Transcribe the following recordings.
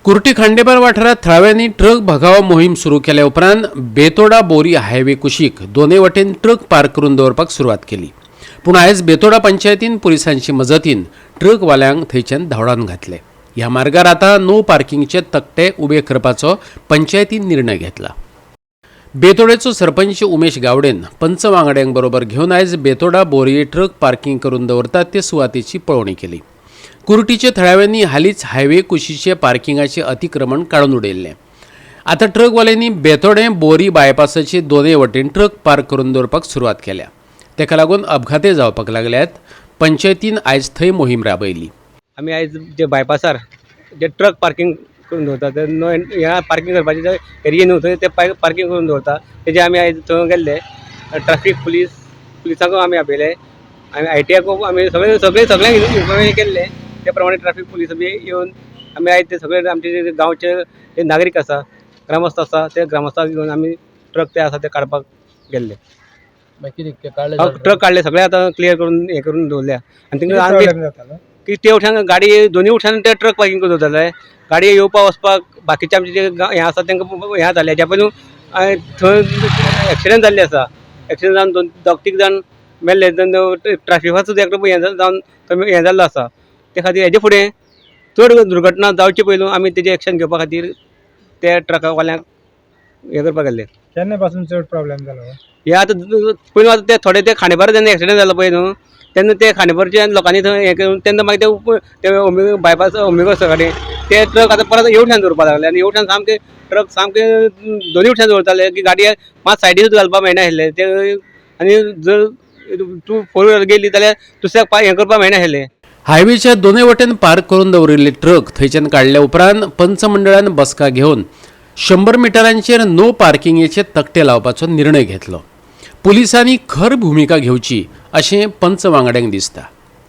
कुर्टी खांडेपार वाठारांत थळाव्यांनी ट्रक भगाव मोहीम सुरू केल्या उपरांत बेतोडा बोरी हायवे कुशीक दोनय वटेन ट्रक पार्क करून दवरपाक सुरवात केली. पूण आयज बेतोडा पंचायतीन पुलिसांची मजतीन ट्रकवाल्यांक थंयच्यान धांवडावन घातले. ह्या मार्गार आतां नो पार्किंगचे तकटे उबे करपाचो पंचायतीन निर्णय घेतला. बेतोडेचो सरपंच उमेश गावडेन पंच वांगड्यांक बरोबर घेवन आयज बेतोडा बोरये ट्रक पार्किंग करून दवरतात ते सुवातेची पळोवणी केली. कुर्टीचे थळाव्यांनी हालींच हायवे कुशीचे पार्किंगाचे अतिक्रमण काडून उडयल्लें. आतां ट्रकवाल्यांनी बेतोडें बोरी बायपासाचे दोनय वटेन ट्रक पार्क करून दवरपाक सुरवात केल्या. ताका लागून अपघाते जावपाक लागल्यात. पंचायतीन आयज थंय मोहीम राबयली. आमी आयज जे बायपासार जे ट्रक पार्किंग करून दवरता, ते नो ह्या पार्किंग करपाचे जे एरिया न्हू, थंय ते पार्किंग करून दवरता. तेजे आमी आयज थंय गेल्ले. ट्राफीक पुलीस, पुलिसांकूय आमी आपयले. आमी आयटीआकूय आमी सगळे सगळे सगळ्यांक इन्फॉर्मेशन केल्ले. ते प्रमाणे ट्राफीक पुलीस बी येवन आमी आयज ते सगळे आमचे जे गांवचे जे नागरीक आसा, ग्रामस्थ आसा, ते ग्रामस्थाक घेवन आमी ट्रक ते आसा ते काडपाक गेल्ले. मागीर कितें काडले? ट्रक काडले सगळे, आतां क्लियर करून हें करून दवरल्या आनी कितें तांकां आनी प्रॉब्लेम जातालो? की ते वटेन गाडी, दोनूय वटेन ते ट्रक पार्किंग करून दवरताले. गाडी येवपा वचपाक बाकीचे आमचे जे हें आसा, तांकां हें जालें. हेज्या पयलू थंय एक्सिडंट जाल्ले आसा. एक्सिडंट जावन दोन दोग तीग जाण मेल्ले. ट्राफिका सुद्दां एकटो हें जावन थंय हें जाल्लो आसा. ते खातीर हेजे फुडें चड दुर्घटना जावचे पयलू आमी तेजेर एक्शन घेवपा खातीर ते ट्रकावाल्यांक हें करपाक गेल्ले. केन्ना पासून चड प्रॉब्लेम जालो? हे आतां पयलू आतां ते थोडे ते खांडेपार जेन्ना एक्सिडंट जालो पळय न्हू, तेन्ना ते खांडेपारच्या लोकांनी थंय हें करून तेन्ना मागीर ते बायपास ओमेगो गाडी ते ट्रक आतां परत हेवटेन दवरपाक लागले आनी हेवटेन सामके ट्रक सामके दोनूय वटेन दवरताले की गाडी मात सायडीन सुद्दां घालपाक मेळनाशिल्ले ते. आनी जर तूं फोर व्हिलर गेली जाल्यार दुसऱ्याक हें करपाक मेळनाशिल्लें. हायवेच्या दोनय वटेन पार्क करून दवरिल्ले ट्रक थंयच्यान काडल्या उपरांत पंचमंडळान बसका घेवन 100 मिटरांचेर नो पार्किंगेचे तकटे लावपाचो निर्णय घेतलो. पुलिसांनी खर भुमिका घेवची अशें पंच वांगड्यांक दिसता.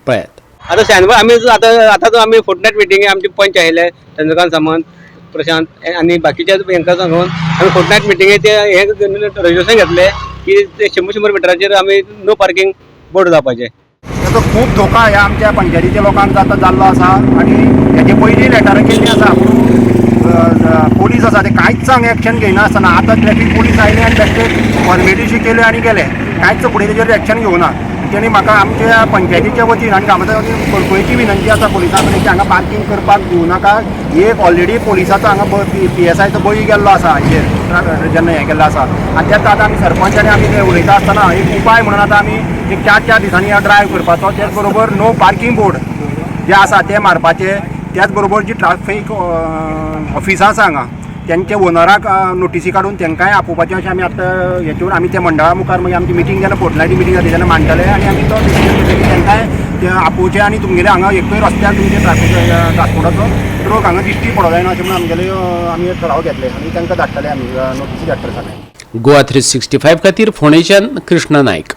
पळयात. आतां शेनवार आमी आतां आतां आमी फोर्टनायट मिटींग, आमचे पंच आयिल्ले, चंद्रकांत सामंत, प्रशांत आनी बाकीच्या हेंकां सांगून आमी फोर्टनायट मिटींगे ते हें रेजोल्युशन घेतले की ते 100 100 मिटराचेर आमी नो पार्किंग बोर्ड लावपाचे. ताचो खूब धोका ह्या आमच्या पंचायतीच्या लोकांक जाता जाल्लो आसा आनी हेजे पयलीं लेटरां केल्लीं आसा, पूण पोलीस आसा ते कांयच हांगा एक्शन घेयना आसतना आतां ट्रॅफीक पोलीस आयले आनी बेश्टे फॉर्मेलिटी केल्यो आनी गेले. कांयच फुडें तेजेर एक्शन घेवना. तेणी म्हाका आमच्या पंचायतीच्या वतीन आनी ग्रामस्थां वतीन कळकळीची विनंती आसा पोलिसां कडेन की हांगा पार्किंग करपाक दिवं नाका. एक ऑलरेडी पोलिसाचो हांगा पीएसआयचो बळी गेल्लो आसा हाजेर जेन्ना हें केल्लो आसा. आनी तेच आतां आमी सरपंच आनी आमी ते उलयता आसतना एक उपाय म्हणून आतां आमी एक चार चार दिसांनी ड्रायव्ह करपाचो, त्याच बरोबर नो पार्किंग बोर्ड जे आसा ते मारपाचे, त्याच बरोबर जी ट्राफीक ऑफिसां आसा हांगा तेंच्या ओनराक नोटिसी काडून तांकांय आपोवपाचें अशें आमी आतां हेचेर आमी त्या मंडळा मुखार मागीर आमची मिटींग जेन्ना फोर्टनायटली मिटींग जाली तेन्ना मांडटले आनी आमी तो डिसिजन घेतले की तांकांय ते आपोवचें आनी तुमगेले हांगा एकूय रस्त्यार तुमचे ट्राफीक ट्रान्सपोर्टाचो ट्रक हांगा दिश्टी पडो जायना अशें म्हणून आमगेले आमी ठराव घेतले आनी तांकां धाडटले, आमी नोटिसी धाडटले सगळ्यांक. गोवा 365 खातीर फोंडेच्यान कृष्णा नायक.